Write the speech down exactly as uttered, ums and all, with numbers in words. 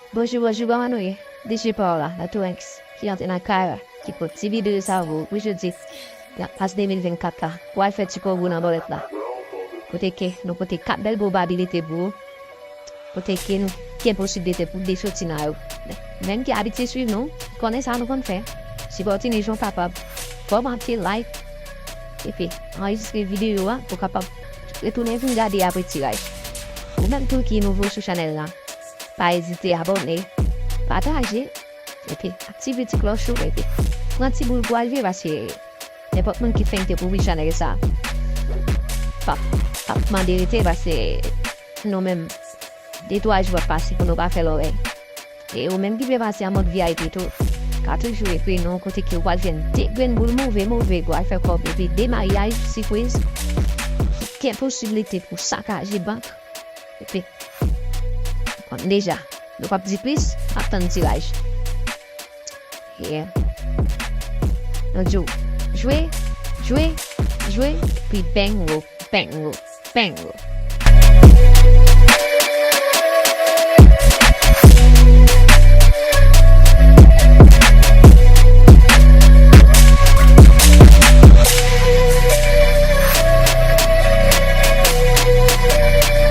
Bonjou, bonjou, kòman nou ye? D J Paola, la Tourenx, ki antre nan kay la, ki pote ti videyo sa pou ou pou jodi, nan pas de mil vennkat la, pou al fè ti konkou nan bòlèt la. Kote ke nou pote kat bèl pwobabilite pou ou, kote ke nou gen posiblite pou de soti nan yo. Menm ki abitye swiv nou, konnen sa nou konn fè. Sipòte nou jan w kapab, kòmante, like, epi anrejistre videyo a pou kapab retounen vin gade apre tiraj. Ou menm tou ki nouvo sou chanèl la, pa ezite abòne, pataje, epi aktive ti klòch ou, epi pran ti boul pou al jwe, paske nenpòt moun ki fenk te kouvri chanèl sa, p ap, p ap mande rete, paske nou menm, de twa jou ap pase pou nou pa fè lòrèy. E ou menm ki vle pase an mòd V I P tou, ka toujou ekri nou kote ke ou pral jwenn de grenn boul move, move, pou al fè kòb, epi de maryaj sipriz, ki gen posiblite pou sakaje bank, epi, konn deja, nou p ap di plis, ap tann tiraj. Yeah. Nou di w, jwe, jwe, jwe, pi bang wo, bang wo, bang wo.